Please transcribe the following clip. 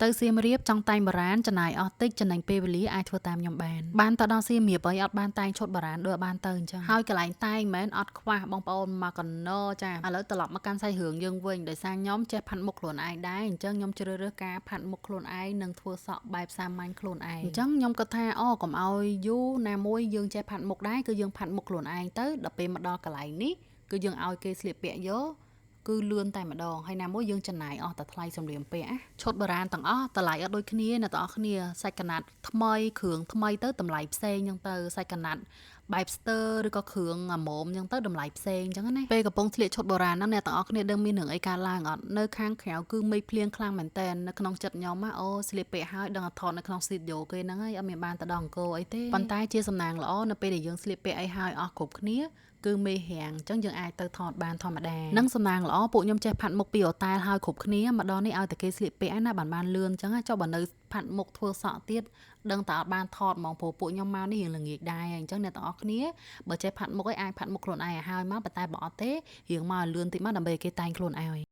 ទៅសៀមរាបចង់តែងបុរាណចំណាយអស់តិចចំណេញពេលវេលាអាចធ្វើតាមខ្ញុំបានបានទៅដល់សៀមរាបហើយអត់បានតែងឈុតបុរាណដូចអត់បានទៅអញ្ចឹងហើយកន្លែងតែងមិនមែនអត់ខ្វះបងប្អូនមកកណោចាឥឡូវត្រឡប់មកកាន់សាច់រឿងយើងវិញដោយសារខ្ញុំចេះផាត់មុខខ្លួនឯងដែរអញ្ចឹងខ្ញុំជ្រើសរើសការផាត់មុខខ្លួនឯងនិងធ្វើសក់បែបសាមញ្ញខ្លួនឯងអញ្ចឹងខ្ញុំគិតថាអូកុំឲ្យយូរណាមួយយើងចេះផាត់មុខដែរគឺយើងផាត់មុខខ្លួនឯងទៅដល់ពេលមកដល់កន្លែងនេះគឺយើងឲ្យគេស្លៀកពាក់យក គឺលឿនតែម្ដងហើយណាមួយយើងចំណាយអស់តែថ្លៃសម្លៀកបំពាក់ណាឈុតបុរាណទាំងអស់តម្លៃអត់ដូចគ្នាអ្នកទាំងអស់គ្នាសាច់កណាត់ថ្មីគ្រឿងថ្មីទៅតម្លៃផ្សេងចឹងទៅសាច់កណាត់បែបស្ទើឬក៏គ្រឿងអាមុំចឹងទៅតម្លៃផ្សេងចឹងណាពេលកំពុងស្លៀកឈុតបុរាណហ្នឹងអ្នកទាំងអស់គ្នាដឹងមានរឿងអីកើតឡើងអត់នៅខាងក្រៅគឺមេឃភ្លៀងខ្លាំងមែនតើនៅក្នុងចិត្តខ្ញុំណាអូស្លៀកពាក់ហើយដឹងតែថតនៅក្នុង studio គេហ្នឹងហើយអត់មានបានទៅដល់អង្គរអីទេប៉ុន្តែជាសំណាងល្អនៅពេលដែលយើងស្លៀកពាក់អីហើយអស់គ្រប់គ្នា គឺមេរាំងអញ្ចឹងយើងអាចទៅថតបានធម្មតានិងសំណាងល្អពួកខ្ញុំចេះផាត់មុខពីអូតែលហើយគ្រប់គ្នាមកដល់នេះឲ្យតែគេស្លៀកពាក់ណាបានបានលឿនអញ្ចឹងចុះបើនៅផាត់មុខធ្វើសក់ទៀតដឹងតែអត់បានថតហ្មងព្រោះពួកខ្ញុំមកនេះរៀងល្ងាចដែរអញ្ចឹងអ្នកទាំងអស់គ្នាបើចេះផាត់មុខឲ្យអាចផាត់មុខខ្លួនឯងឲ្យហើយមកប៉ុន្តែបើអត់ទេរៀងមកឲ្យលឿនតិចមកដើម្បីឲ្យគេតែងខ្លួនឲ្យ។